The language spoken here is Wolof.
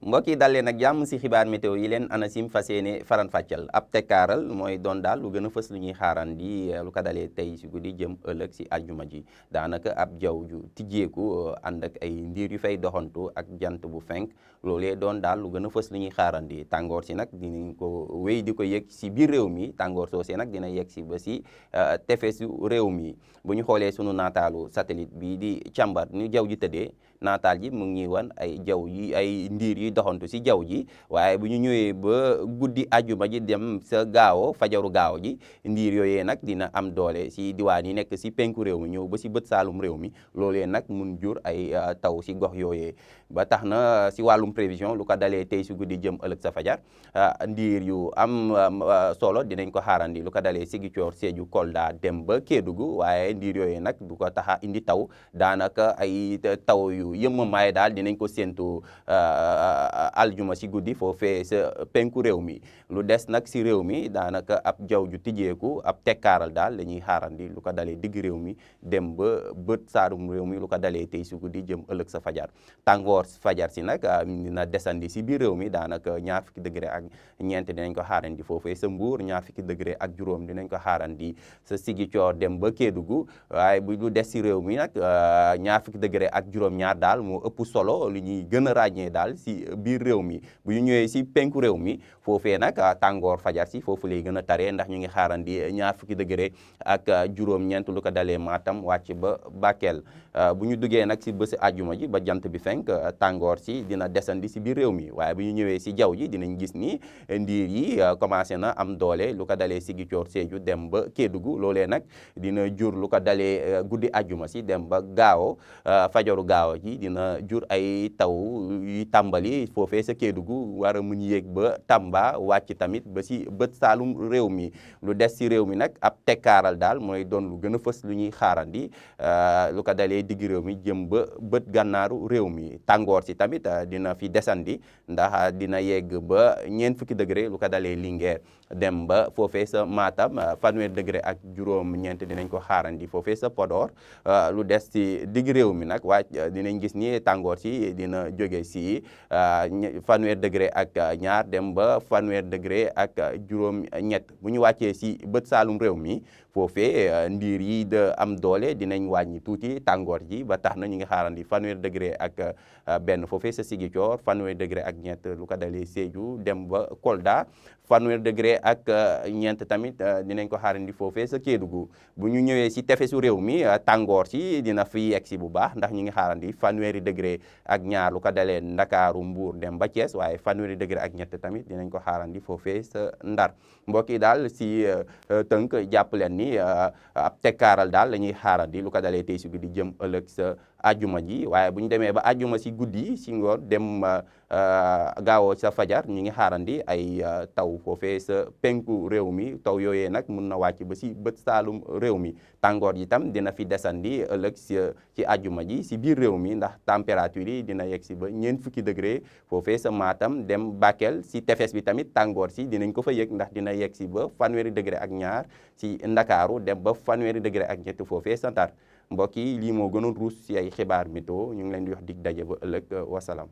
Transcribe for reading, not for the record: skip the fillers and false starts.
mbokk yi dal leen ak jàmm si xibaar météo yi leen ANACIM fas yéene faran fàccal ab tekkaaral mooy doon daal lu gën a fës lu ñuy xaarandi lu ko dalee tey si guddi jëm ëllëg si àjjuma ji daanaka ab jaww ju tijjeeku ànd ak ay ndiir yu fay doxantu ak jant bu fenk loolee doon daal lu gën a fës lu ñuy xaarandi tàngoor si nag dinañ ko wéy di ko yëg si biir réew mi tàngoor soosee nag dina yegg si ba si tefesu réew mi bu ñu xoolee sunu naataalu satellite bii di càmbar ni jaww ji tëddee naataal ji mu ngi wan ay jaww yi ay ndiir yi doxantu si jaww ji waaye bu ñu ñëwee ba guddi àjjuma ji dem sa gaawo fajaru gaaw ji ndiir yooyee nag dina am doole si diwaan yi nekk si penku réew mi ñëw ba si bët saalum réew mi loolee nag mun jur ay taw si gox yooyee ba tax na si wàllum prévision lu ko dalee tey si guddi jëm ëllëg sa fajar ndiir yu am solo dinañ ko xaarandi lu ko dalee Ziguinchor Sédhiou Kolda dem ba Kédougou waaye ndiir yooyee nag du ko taxa indi taw daanaka ay taw yu yëmmamaay daal dinañ ko séentu aljuma si guddi foofee sa penku réew mi lu des nag si réew mi daanaka ab jaww ju tijjeeku ab tekkaaral daal la ñuy xaarandi lu ko dalee digg réew mi dem ba bët saalum réew mi lu ko dalee tey si guddi jëm ëllëg sa fajar tàngoor fajar si nag dina desandi si biir réew mi daanaka ñaar fukki degré ak ñeent dinañ ko xaarandi foofee sa Mbuur ñaar fukki degré ak juróom dinañ ko xaarandi sa Ziguinchor dem ba Kédougou waaye bu lu des si réew mi nag ñaar fukki degré ak juróom-ñaar daal moo ëpp solo lu ñuy gën a ràññee daal si biir réew mi bu ñu ñëwee si penku réew mi foofee nag tàngoor fajar si foofu lay gën a taree ndax ñu ngi xaarandi ñaar fukki degré ak juróom-ñeent lu ko dalee Matam wàcc ba Bakel bu ñu duggee nag si bési àjjuma ji ba jant bi fenk tàngoor si dina desandi si biir réew mi waaye bu ñu ñëwee si jaww ji dinañ gis ni ndiir yi commencé na am doole lu ko dalee Ziguinchor Sédhiou dem ba Kédougou loolee nag dina jur lu ko dalee guddi àjjuma si dem ba gaawo fajaru gaawo ji dina jur ay taw yu tàmbali foofee sa Kédougou war a mun yéeg ba Tamba wàcc tamit ba si bët saalum réew mi lu des si réew mi nag ab tekkaaral daal mooy doon lu gën a fës lu ñuy xaarandi lu ko dalee digg réew mi jëm ba bët gànnaaru réew mi tàngoor si tamit dina fi desandi ndax dina yegg ba ñeent fukki degré lu ko dalee Linguère dem ba foofee sa Matam fanweer degré ak juróom-ñeent dinañ ko xaarandi foofee sa Podor lu des si digg réew mi nag wàcc dinañ gis ni tàngoor si dina jóge si fanweer degré ak ñaar dem ba fanweer degré ak juróom-ñett bu ñu wàccee si bët saalum réew mi foofee ndiir yi de am doole dinañ wàññi tuuti tàngoor ji ba tax na ñu ngi xaarandi fanweer degré ak benn foofee sa Ziguinchor fanweer degré ak ñett lu ko dalee Sédhiou dem ba Kolda fanweer degré ak ñeent tamit dinañ ko xaarandi foofee sa Kédougou bu ñu ñëwee si tefesu réew mi tàngoor si dina fi yegg si bu baax ndax ñu ngi xaarandi fanweeri degré ak ñaar lu ko dalee Ndakaaru Mbuur dem ba Thiès waaye fanweeri degré ak ñett tamit dinañ ko xaarandi foofee sa Ndar mbokk yi daal si tënk jàpp leen ni ab tekkaaral daal la ñuy xaarandi lu ko dalee tey si guddi jëm ëllëg sa ajjuma ji waaye bu ñu demee ba ajjuma si guddi si ngoor dem gaawoo sa fajar ñu ngi xaarandi ay taw foofee sa penku réew mi taw yooyee nag mun na wàcc ba si bët saalum réew mi tàngoor ji tam dina fi desandi ëllëg ci ajjuma ji si biir réew mi ndax température yi dina yegg si ba ñeent fukki degré foofee sa Matam dem Bakel si tefes bi tamit tàngoor si dinañ ko fa yëg ndax dina yegg si ba fanweeri degré ak ñaar si Ndakaaru dem ba fanweeri degré ak ñett foofee sa Ndar mbokk yi lii moo gënoon ruus si ay xibaar météo ñu ngi leen di wax dig daje ba ëllëg wasalaam